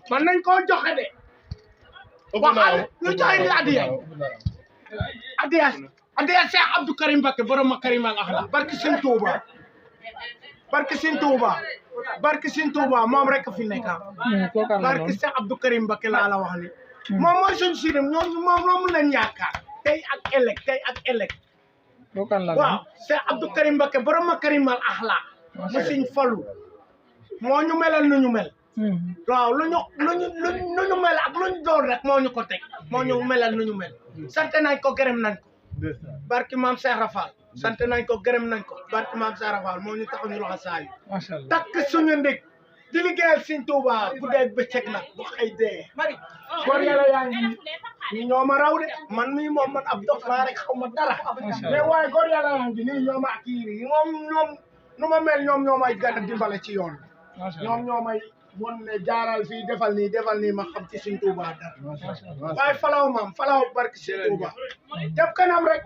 man nañ koo joxe de waxal ñu joxe ni adiya Cheikh Abdou Karim Mbacké borom Makarim al Akhlaq barki Sëñ Touba barki Sëñ Touba moom rek fi nekk barki Cheikh Abdou Karim Mbacké laa la wax ni moom mooy suñu sirim moom lañ yaakaar tey ak ëllëg waaw Cheikh Abdou Karim Mbacké borom Makarim al Akhlaq mu Sëñ Fallu moo ñu melal nu ñu mel waaw lu ñu mel ak lu ñu doon rek moo ñu ko teg moo ñu melal nu ñu mel sant nañ ko gërëm nañ ko barki maam Cheikh Rafal sant nañ ko gërëm nañ ko barki maam Cheikh Rafal moo ñu taxaw ñu loxo saa yu takk suñu ndig di liggéeyal Sëñ Tuuba bu dee bëccëg nag bu xëy dee góor yàlla yaa ngi nii ñoo ma raw de man mii moom man ab dof laa rek xaw ma dara mais waaye góor yàlla yaa ngi nii ñoo ma ak yii ñoom nu ma mel ñoom ñoo may gën a dimbale ci yoon ñoom ñoo may won ne jaaral fii defal nii ma xam ci Sëñ Tuuba dara waaye falaw maam falaw barki Sëñ Tuuba jëm kanam rek